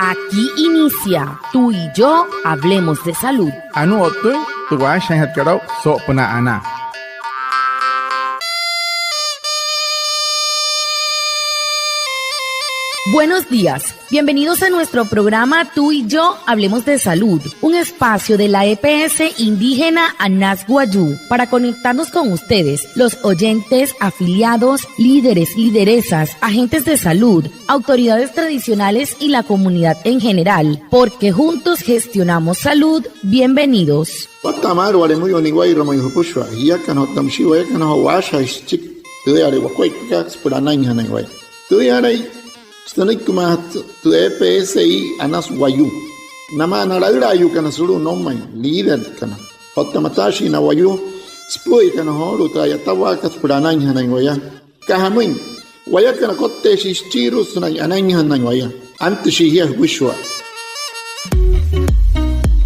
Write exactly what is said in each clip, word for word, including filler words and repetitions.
Aquí inicia Tú y yo hablemos de salud. Anuu o'ttüin tü waashajaainjatkat aa'u soo'opünaa anaa. Buenos días. Bienvenidos a nuestro programa Tú y yo hablemos de salud, un espacio de la E P S indígena Anas Wayuu, para conectarnos con ustedes, los oyentes, afiliados, líderes, lideresas, agentes de salud, autoridades tradicionales y la comunidad en general, porque juntos gestionamos salud. Bienvenidos. Watta'a maalü wa'lemüyuu na niwa'irua ma'i jüpüshua jiakana otta müshii wayakana joo waashajaain süchiki tüüyale wakuaippakat süpüla anainjanain waya. Tüüyalai sünüikimaajatü tü E P S I Anas Wayuu namaa na laülaayuukana sulu'u noumain, líderkana otta mataashii na wayuu süpü'üyakana joolu'u tü a'yatawaakat süpüla anainjanain waya. Aka jamüin, wayakana kotteeshii süchiirua sünain anainjanain waya. Antüshii jia jüpüshua.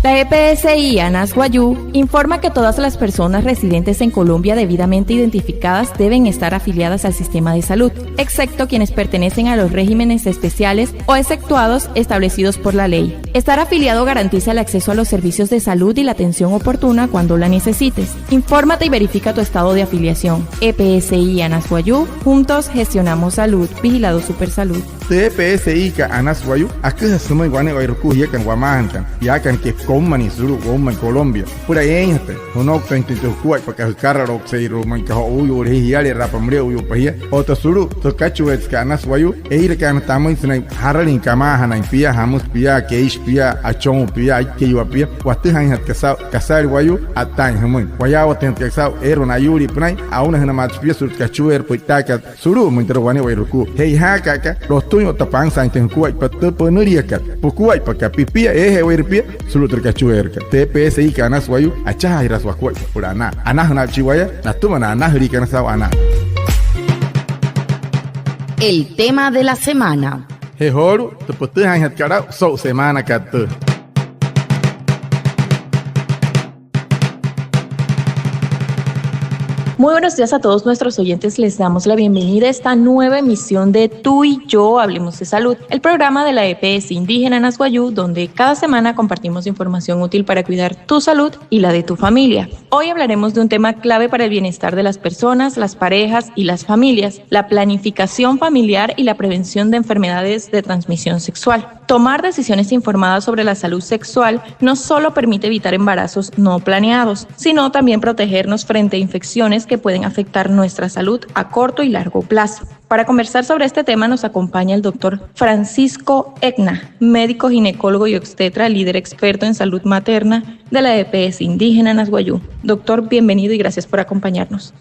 La E P S I Anas Wayuu informa que todas las personas residentes en Colombia debidamente identificadas deben estar afiliadas al sistema de salud, excepto quienes pertenecen a los regímenes especiales o exceptuados establecidos por la ley. Estar afiliado garantiza el acceso a los servicios de salud y la atención oportuna cuando la necesites. Infórmate y verifica tu estado de afiliación. E P S I Anas Wayuu, juntos gestionamos salud. Vigilado Supersalud. Tü E P S I-kat Anas Wayuu aküjasü jümüin wane'ewai jukua jiakana wamaajanakana, yaakana kepi komünüin sulu'u woumain Colombia süpüla eeinjatüin jünouktüinjatüin tü jukuaippakat jükaraloukseirua, müinka jo'uuyuule jia, jiale'eraapa müle'uyuupa jia, otta sulu'u tü kachueetsekat Anas Wayuu eirakaana tamüin sünain jaralin kamaajanain pia, jamüsü pia, keishi pia, achon pia, aikeiwa pia, watüjaainjatkat saa'u kasali wayuu a'ttaain jümüin, wayaawatüinjatkat saa'u eere na ayuulii pünain, aunajünamaatshi pia sulu'u tü kachueerü pü'ittaakat sulu'umüin türa wane'ewai jukua. Je'ijaaka aka lotüin otta pansaainjatüin jukuaippa tü pünüliakat, pukuaippakat, pipia, eeje'ewaire pia sulu'u türa kachueerükat. Tü E P S I-kat Anas Wayuu achajaajiraasü wakuaippa süpüla anaa. Anajünaa'uchi waya natüma na anajüliikana saa'u anaa. El tema de la semana. Je joolu'u tü pütüjaainjatkat aa'u so'u semaanakat tüü. Muy buenos días a todos nuestros oyentes. Les damos la bienvenida a esta nueva emisión de Tú y yo hablemos de salud, el programa de la E P S indígena Anas Wayuu, donde cada semana compartimos información útil para cuidar tu salud y la de tu familia. Hoy hablaremos de un tema clave para el bienestar de las personas, las parejas y las familias, la planificación familiar y la prevención de enfermedades de transmisión sexual. Tomar decisiones informadas sobre la salud sexual no solo permite evitar embarazos no planeados, sino también protegernos frente a infecciones que pueden afectar nuestra salud a corto y largo plazo. Para conversar sobre este tema nos acompaña el doctor Francisco Etna, médico ginecólogo y obstetra, líder experto en salud materna de la E P S indígena Anas Wayuu. Doctor, bienvenido y gracias por acompañarnos.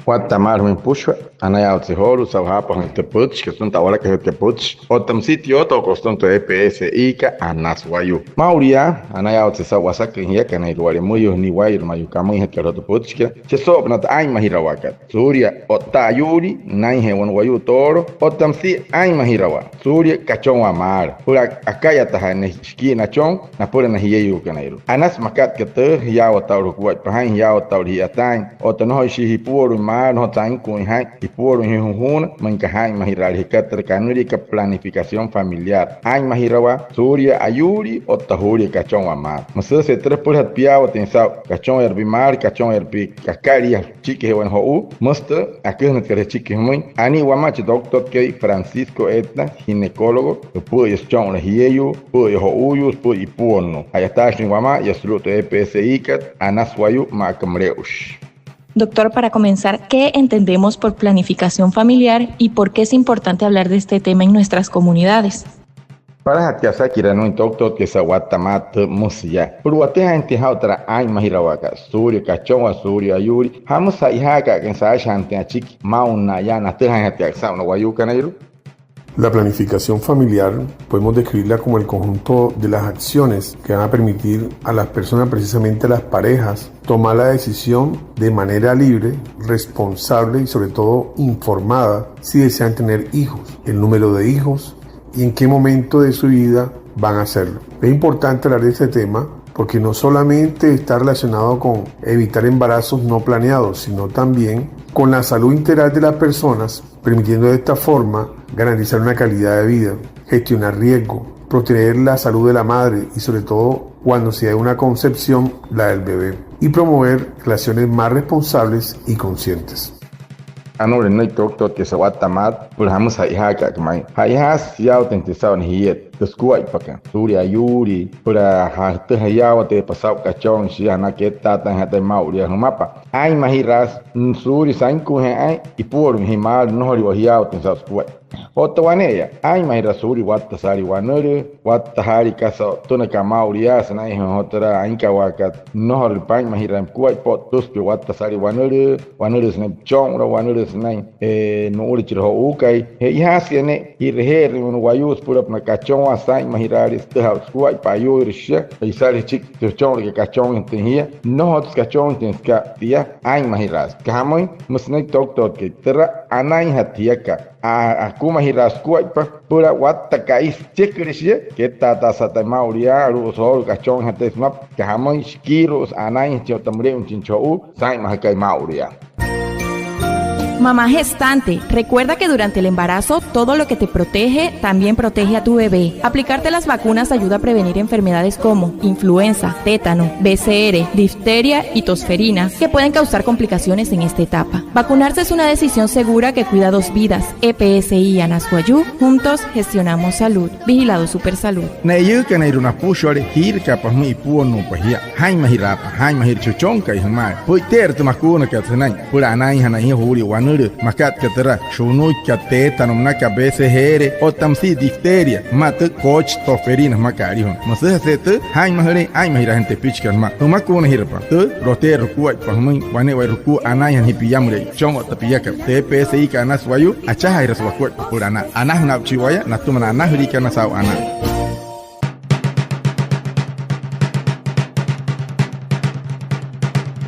Watta'a maalü jümüin jüpüshua, anayaawatsü joolu'u saa'u jaapajüin tü pütchikat sütüma tü a'walakajütkat pütchi otta müsia tü yootookot sütüma tü E P S I-kat Anas Wayuu. Maa'ulu yaa, anayaawatsü saa'u wasaküin jiakana, wa'lemüyuu na niwa'irua mayuu kamüinjatkat joo tü pütchikat. Shia soo'opünaa tü aa'inmajirawaakat suulia o'ttaa ayuulii, naainjee wane wayuu toolo otta müsia aa'inmajirawaa suulia kachonwaa maalü süpüla akayatajaa na shikii nachon napüla na jieyuukanairua. Anasü makat aka tüü, jiyaawata aa'ulu jukuaippa jaa'in, jiyaawata aa'ulu ji'yataain otta nnojoishii jipuoluin maalü, nnojotsü ainkuuin jaa'in, jipuoluin jia jujuuna, müinka jaa'inmajiraale jia aka türa kanüliakat planificación familiar. Aa'inmajirawaa suulia ayuulii otta juulia kachonwaa maalü. Müsüjese'e türa süpülajatü piyaawatüin saa'u kachonwayarapia maalü, kachonwayarapia kakalia süchikijee wane jo'uu. Müsü tü aküjünütkat jia süchiki jümüin. Anii wamaa chi toktotkai Francisco Etna, ginecólogo, jüpü'üya süchon'ula jieyuu, jüpü'üya jo'uuyuu, jüpü'üya ipuonnuu. A'yataashii wamaa yaa sulu'u tü E P S I-kat Anas Wayuu maa aka müle'ushi. Doctor, para comenzar, ¿qué entendemos por planificación familiar y por qué es importante hablar de este tema en nuestras comunidades? Palajatkat asakiraa nümüin toktotkai saa'u watta maa tü, müsü yaa: Süpüla watüjaainjatüin jaa'u türa aa'inmajirawaakat suulia kachonwaa, suulia ayuulii, ¿jamüsü ja'ijaaka'a aka saashajaanüin achiki maa'unnaa yaa natüjaainjatkat saa'u na wayuukanairua? La planificación familiar podemos describirla como el conjunto de las acciones que van a permitir a las personas, precisamente a las parejas, tomar la decisión de manera libre, responsable y sobre todo informada si desean tener hijos, el número de hijos y en qué momento de su vida van a hacerlo. Es importante hablar de este tema porque no solamente está relacionado con evitar embarazos no planeados, sino también con la salud integral de las personas, permitiendo de esta forma garantizar una calidad de vida, gestionar riesgo, proteger la salud de la madre y sobre todo cuando se da una concepción, la del bebé, y promover relaciones más responsables y conscientes. Anuu nünüiki toktotkai so'u watta maalü süpüla jamüsü ja'ijaaka'a ma'i. Ja'ijaasü shiyaawatüinjatüin saa'u wane jiet tü sukuaippakat suulia ayuulii süpüla jütüjaa jiyaawateepa saa'u kachon shia anaa kettaatainjatüin maa'ulu yaa jümapa. Aa'inmajiraasü suulia sainkuuje'e aa'in ipuoluin jia maalü, nnojolüin waya jiyaawatüin saa'u sukuaippa. Otta wane'eya, aa'inmajiraasü suulia watta saalii wanülüü, watta saalii kasa o'ttünaka maa'ulu yaa sünainjee joo türa ainkawaakat nnojorule paa'inmajiraain sukuaippa, o'ttüsü pia watta saalii wanülüü, wanülüü sünain püchonra, wanülüü sünain, ee, nu'ulachire jo'uukai. Che'ojaasüje ne'e ji'reje'erüin wane wayuu süpülapünaa kachonwaa saa'inmajiraale sütüjaa sukuaippa, ayuuire shia, isale jüchiki tü püchonrakat kachonjatüin jia, nnojotsü kachonjatüin süka tia, aa'inmajiraasü. Süka jamüin, müsü nünüiki toktotkai, türa anainjatü jiakana, a, akumajiraasü sukuaippa süpüla watta ka'i sücheküle shia kettaataasüjatüin maa'ulu yaa, alu'u soolo kachonjatüin sümapa. Süka jamüin, shikiiru'usü anainjachin otta müle'uinjachin chi jo'uu saa'inmajakai maa'ulu yaa. Mamá gestante, recuerda que durante el embarazo todo lo que te protege también protege a tu bebé. Aplicarte las vacunas ayuda a prevenir enfermedades como influenza, tétano, B C R, difteria y tosferina, que pueden causar complicaciones en esta etapa. Vacunarse es una decisión segura que cuida dos vidas. E P S I Anas Wayuu, juntos gestionamos salud. Vigilado Supersalud. Na eiyuukanairua napüshuale, jiirakaapa jümüin ipuonnuupa jia. Jaa'inmajiraapa, jaa'inmajira chi püchonkai jümaa. Pü'iteerü tü makuunakat sünain süpüla anainjanain jia juulia wanülüü, makat aka türa shunuikat, tétano münakat, B C G R, otta müsia difteria, maa tü koochi tosferina jümakat alijuna. Müsüjese'e tüü, jaa'inmajüleein aa'inmajiraajeena tepichikana jümaa. Jümakuunajirapa tü roteerü sukuaippa jümüin, wane'ewai sukua anainjanain jia piamüle püchon otta piakat. Tü E P S I kat Anas Wayuu, achajaajirasü wakuaippa süpüla anaa. Anajünaa'uchi waya natüma na anajüliikana saa'u anaa.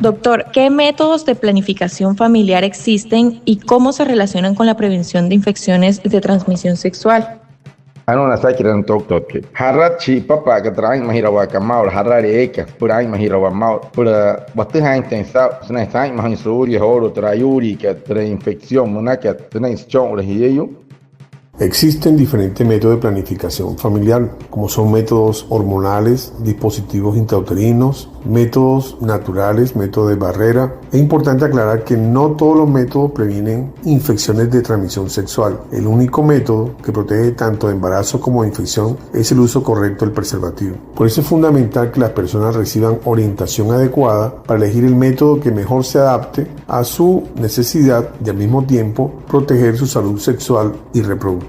Doctor, ¿qué métodos de planificación familiar existen y cómo se relacionan con la prevención de infecciones de transmisión sexual? Anuu nasakiraa nütoktotkei. Jarat shi'ipapa'aka tü aa'inmajirawaakat maa'ulu, jarat eeka süpüla aa'inmajirawaa maa'ulu süpüla watüjaainjatüin saa'u sünain saa'inmajüin suulia joolu'u tü ayuuliikat, tü infección münakat sünain süchonle jieyuu. Existen diferentes métodos de planificación familiar, como son métodos hormonales, dispositivos intrauterinos, métodos naturales, métodos de barrera. Es importante aclarar que no todos los métodos previenen infecciones de transmisión sexual. El único método que protege tanto de embarazo como de infección es el uso correcto del preservativo. Por eso es fundamental que las personas reciban orientación adecuada para elegir el método que mejor se adapte a su necesidad y al mismo tiempo proteger su salud sexual y reproductiva.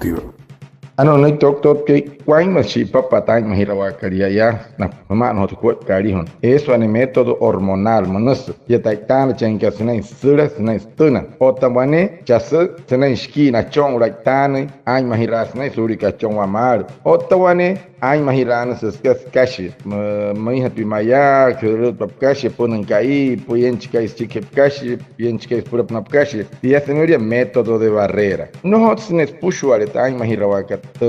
Anuu nünüiki toktotkai, wainma shi'ipapa'a tü aa'inmajirawaakat yaa, yaa na jüma'anajoo tü sukuaippakat alijuna. Eesü wane método hormonal münüsü. Jia tü a'itaanüchinkat sünain süsüla, sünain sütüna. Otta wane, chasü sünain shikii nachonle a'itaanüin, aa'inmajiraasü sünain suulia kachonwaa maalü. Otta wane, aa'inmajiraanüsü süka sükashi, müinjatü mayaa, jürütpa pükashi, apünüin ka'i, püyenchi ka'i süchikijee pükashi, püyenchi ka'i süpülapünaa pükashi. Tia sünülia método de barrera. Nnojotsü sünain süpüshua'ale tü aa'inmajirawaakat, tü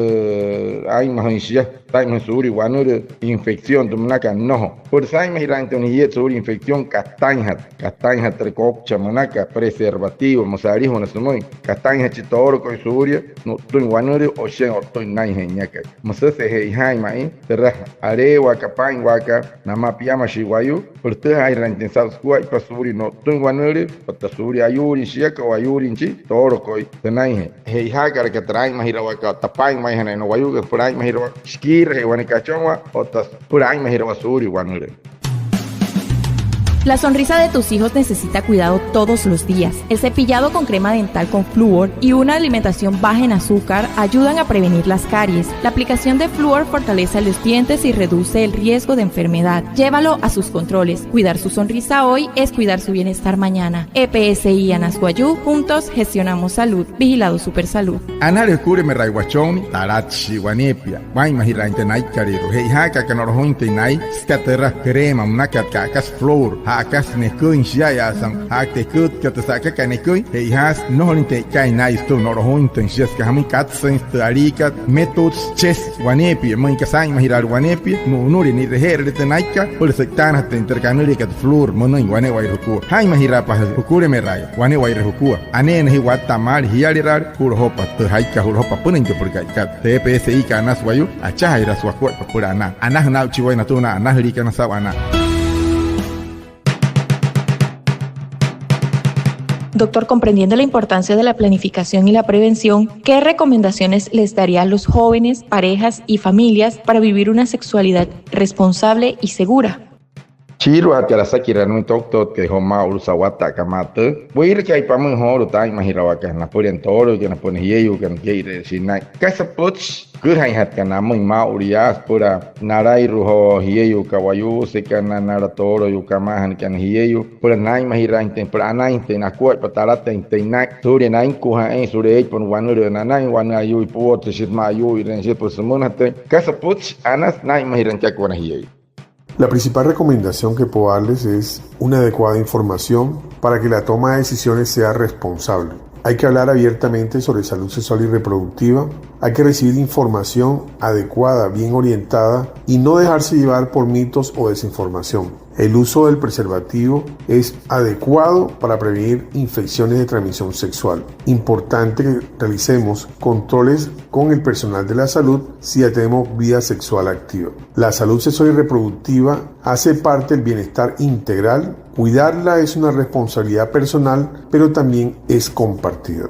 aa'inmajüin shia, saa'inmajüin suulia wanülüü, infección tü münakat, nnojo. Süpüla saa'inmajiraainjatüin wane jiet suulia infección, katainjatü, katainjatü türa kokcha münakat, preservativo müsü alijuna sümüin. Katainjachi toolokai suulia nu'ttüin wanülüü o shiain o'ttüin nünainjee niakai. Müsüse che'ojaain ma'i türa aleewaakat, paa'inwaakat namaa piamashii wayuu, pütüjaainjatüin saa'u sukuaippa suulia nu'ttüin wanülüü, otta suulia ayuulin shiaka o ayuulin chi toolokai sünainjee. Che'ojaakalaka türa aa'inmajirawaakat otta paa'inmainjanain na wayuukana süpüla aa'inmajirawaa, shikiirajee wane kachonwaa otta süpüla aa'inmajirawaa suulia wanülüü. La sonrisa de tus hijos necesita cuidado todos los días. El cepillado con crema dental con flúor y una alimentación baja en azúcar ayudan a prevenir las caries. La aplicación de flúor fortalece los dientes y reduce el riesgo de enfermedad. Llévalo a sus controles. Cuidar su sonrisa hoy es cuidar su bienestar mañana. E P S I Anas Wayuu, juntos gestionamos salud. Vigilado Supersalud. Anale juku'ule'emeraain wachonnii, talatshii waneepia waa'inmajiraainjatüin naa'inkalüirua. Che'ojaaka aka no'lojüinjatüin nai süka türa crema münakat, ka'akasü flúor. Aka sünain eküin shia'aya, sa'aka tü eküütkat tü sa'akakat eküin, je'ijaasü nnojolüin tü e'ikaain naa'in sütüma, no'lojuinjatüin shia, süka jamüin, katsüin tü aliikat, metutsü, chesü waneepia, müinka saa'inmajiraale waneepia, nu'unüle ni'reje'erüle tü naikat süpüla sü'itaanajatüin tü kanüliakat flúor münüin wane'ewai jukua. Jaa'inmajiraapa jükulemera'aya wane'ewai jukua. Aneena jia watta'a maalü jialeraale, ju'lojopa tü jaikat, ju'lojopa apünüin tü püpüla ka'ikat. Tü E P S I-ka Anas Wayuu, achajaajiraasü wakuaippa süpüla anaa. Anajüna aa'uchi waya natüma na anajüliikana saa'u anaa. Doctor, comprendiendo la importancia de la planificación y la prevención, ¿qué recomendaciones les daría a los jóvenes, parejas y familias para vivir una sexualidad responsable y segura? Chiiruajatkat asakiraa nümüin toktotkai joo maa'ulu sa'wata'aka maa tüü. Wüirükaipamüin joolu'u tü aa'inmajirawaakat napüleerua tooloyuukana, napüleerua jieyuukana, kee'ire'erü shia naa'in. Kasa pütchi aküjainjatka namüin maa'ulu yaa süpüla nalairu'u joo jieyuukat wayuusekana, nala tooloyuu kamaajanakana jieyuu, süpüla naa'inmajiraainjatüin, süpüla anainjatüin, nakuaippa talatüinjatüin naa'in suulia nainkujaain, suulia eeitpa wanülüü nanain, wane ayuuin puwotsü shia sümaa ayuuireein shia süpüla sümünajatüin. Kasa pütchi anasü naa'inmajiraain aka wane jieyuu. La principal recomendación que puedo darles es una adecuada información para que la toma de decisiones sea responsable. Hay que hablar abiertamente sobre salud sexual y reproductiva, hay que recibir información adecuada, bien orientada y no dejarse llevar por mitos o desinformación. El uso del preservativo es adecuado para prevenir infecciones de transmisión sexual. Importante que realicemos controles con el personal de la salud si ya tenemos vida sexual activa. La salud sexual y reproductiva hace parte del bienestar integral. Cuidarla es una responsabilidad personal, pero también es compartida.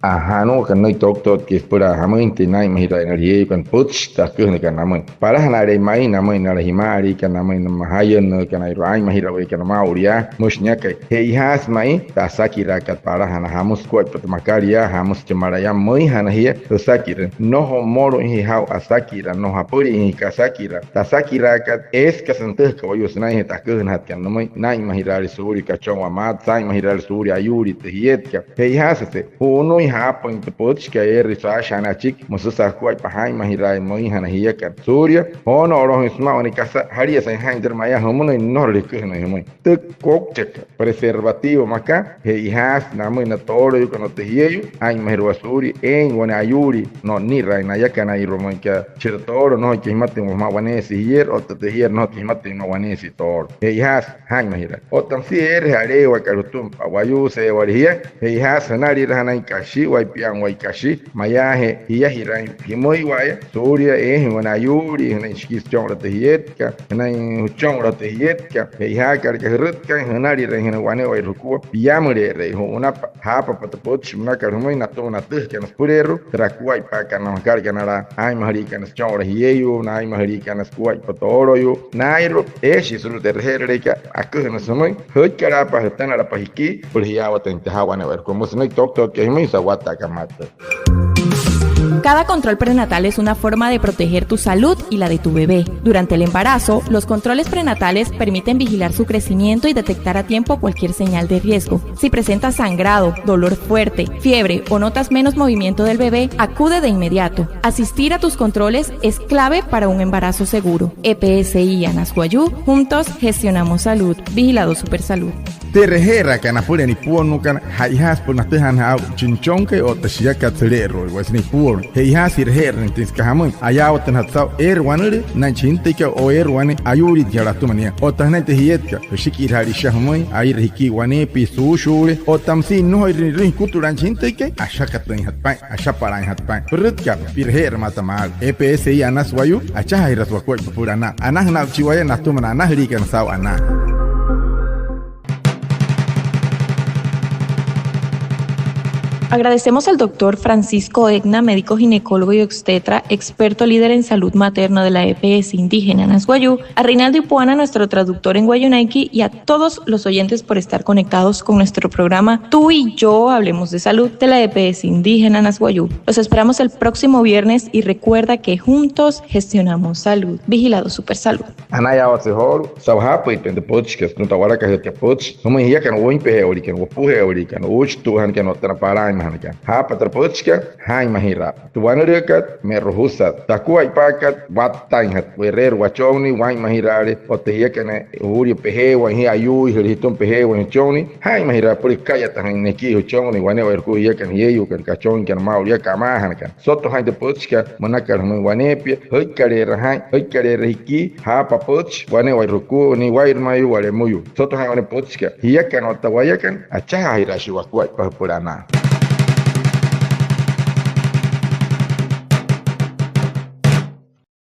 Ajá, nünain toktotkai süpüla jamüinjatüin naa'inmajiraain na jieyuukana pütchi tü aküjünakat namüin. Palajanaale ma'i namüin, nala jimaaliikana namüin, na majayünnüükana, na aa'inmajiraweekana maa'ulu yaa, müshi niakai. Je'ijaasü ma'i tü asakiraakat palajana, jamüsü sukuaippa tü makat yaa, jamüsü chi malayama, müinjana jia süsakirüin. Nnojo mmolüin jia jaa'u asakiraa, nnojo apüli'ijüin jia kasakiraa. Tü asakiraakat, eesü kasa nütüjakat wayuu sünainjee tü aküjünajatkat nümüin, naa'inmajiraale suulia kachonwaa maat, saa'inmajiraale suulia ayuulii tü jietkat. Je'ijaasüse ju'unüin jaapüin tü pütchikat eere saashajaanüin achiki, müsüsa jukuaippa jaa'inmajiraain müinjana jiakana. Suulia joo no'olojüin sümaa wane kasa, jalia saa'in jaa'in türa mayaa jümünüin, nnojorule jüküjünüin jümüin. Tü koukchakat preservativo makat, je'ijaasü namüin na tooloyuukana otta jieyuu, aa'inmajirawaa suulia eein wane ayuulii no'nniraain nayakanairua, müinka chira toolo nnojoika jimatüin wamaa waneesia jierü, otta tü jierü nnojotka jimatüin wamaa waneesia toolo. Je'ijaasü jaa'inmajiraain. Otta müsia eere jia aleewaakat jütüma, wayuuse'ewale jia, je'ijaasü jünalirajanain kashi, waya piamawai kashi, mayaajee jiajiraain jimüiwa'aya suulia eejüin wane ayuulii, jünain shikii süchonra tü jietkat, jünain jüchonra tü jietkat, je'ijaakalaka jürütkain, jünalirüin jünain wane'ewai jukua, piamüle'ere'eya ju'unapa, jaapapa tü pütchi münakat jümüin natüma na atüjakana süpüleerua türa akuaippaakat na makalaka nala aa'inmajüliikana süchonra jieyuu, na aa'inmajüliikana sukuaippa tooloyuu, naa'irua eeshii sulu'u tü e'reje'erüleekat aküjünüsü jümüin. Jüikkalaapa, jütünalapa jikii süpüla jiyaawatüinjatüin jaa'u wane'ewai jukua. Müsü nünüiki toktotkai jümüin, sa'wata'aka maa tüü. Cada control prenatal es una forma de proteger tu salud y la de tu bebé. Durante el embarazo, los controles prenatales permiten vigilar su crecimiento y detectar a tiempo cualquier señal de riesgo. Si presentas sangrado, dolor fuerte, fiebre o notas menos movimiento del bebé, acude de inmediato. Asistir a tus controles es clave para un embarazo seguro. E P S I Anas Wayuu, juntos gestionamos salud. Vigilado Supersalud. Tü e'reje'eraakat napüla nipuolukana, ja'ijaasü süpüla natüjaanüin jaa'u chi nüchonkai otta shiakat süle'eru'uiwai sünain puolu. Je'ijaasü ji'reje'erüinjatüin süka jamüin, ayaawatünajatü saa'u eere wanülüü naa'in chi jintüikai o eere wane ayuuliijala atüma nia. Otta jünain tü jietkat, jüshiki'iru'ujale shia jümüin, aire jikii waneepia, suushuule, otta müsia nnojoire ni'rüin jukutulaain chi jintüikai, ashakatüinjatü paa'in, ashapalaainjatü paa'in. Pürütkaapa pi'reje'erü maata maalü. E P S I Anas Wayuu, achajaajiraasü wakuaippa süpüla anaa. Anajüna aa'uchi waya natüma na anajüliikana saa'u anaa. Agradecemos al doctor Francisco Egna, médico ginecólogo y obstetra, experto líder en salud materna de la E P S indígena Anas Wayuu, a Reinaldo Ipuana, nuestro traductor en wayuunaiki, y a todos los oyentes por estar conectados con nuestro programa Tú y yo hablemos de salud de la E P S indígena Anas Wayuu. Los esperamos el próximo viernes y recuerda que juntos gestionamos salud. Vigilado Supersalud. Anayaawatsü joolu'u saa'u jaapüitpain tü pütchikat sütüma tü a'walakajütkat pütchi jümüin jiakana wüinpeje'ewaliikana, wopuje'ewaliikana, uuchitu'ujanakana otta na palaain anajanakana. Jaapa tü pütchikat, jaa'inmajiraapa. Tü wanülüükat, me'rojusat. Tü akuaippaakat, wattaainjatü. We'reerü wachonnii, waa'inmajiraale otta jiakana juulia pejeewain jia, ayuuijüle jia sütüma pejeewain jüchonnii, jaa'inmajiraapa süpüla ka'yatajaain nekii jüchonnii wane'ewai jukua jiakana jieyuukana, kachonniikana maa'ulu yaa, kamaajanakana. Soto jaa'in tü pütchikat münakat jümüin waneepia, jüikkale'era jaa'in, jüikkale'era jikii. Jaapa pütchi wane'ewai jukua, ni'wairü mayuu, wa'lemüyuu. Soto jaa'in wane pütchikat, jiakana otta wayakana, achajaajiraashii wakuaippa süpüla anaa.